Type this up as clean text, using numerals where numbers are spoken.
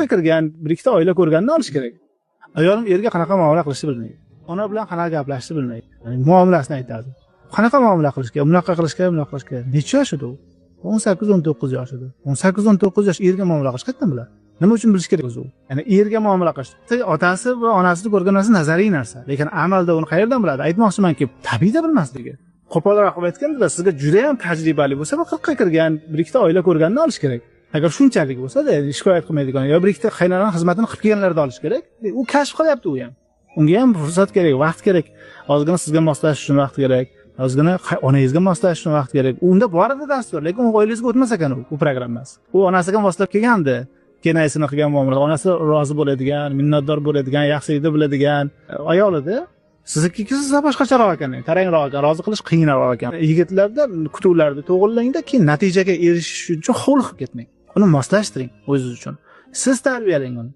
40ga kirgan, bir ikkita oila ko'rganini olish kerak. Ayolim erga qanaqa muomala qilishni bilmaydi. Ona bilan qanaqa gaplashishni bilmaydi. Ya'ni muomalasini aytadi. Qanaqa muomala qilish kerak? Bunaqa qilish kerak, bunaqa qilish kerak. Necha yoshida u? 18-19 yoshida. 18-19 yosh erga muomala qilish qayerdan biladi? Nima uchun bilish kerak o'zi u? Ya'ni erga muomala qilish. Otasi va onasini ko'rgan narsa nazariy narsa, lekin amalda uni qayerdan biladi? Aytmoqchimanki, tabiiyda bilmasligi. Qo'polroq qilib aytganda, sizga juda ham tajribali bo'lsa, bir 40ga kirgan, bir ikkita oila ko'rganini olish kerak. Agar shunchalik bo'lsa-da, shikoyat qilmaydigan yo bir ikkita qaynonani xizmatini qilib kelganlarni olish kerak. U kashf qilyapti u ham. Unga ham fursat kerak, vaqt kerak. Ozgina sizga moslashish uchun vaqt kerak. Ozgina onangizga moslashish uchun vaqt kerak. Unda bor edi dastur, lekin u oilangizga o'tmas ekan u programmasi. U onasiga moslab kelgandi. Kenayisini qilgan muomala, onasi rozi bo'ladigan, minnatdor bo'ladigan, yaxshilikni biladigan ayol edi. Sizniki siz boshqacharoq ekan, tarangroq ekan, rozi qilish qiyinroq ekan. Yigitlarda kutuvlarni to'g'rilangda, keyin natijaga erishish uchun hovliqib ketmang. Uni moslashtiring o'zingiz uchun. Siz tarbiyalang uni.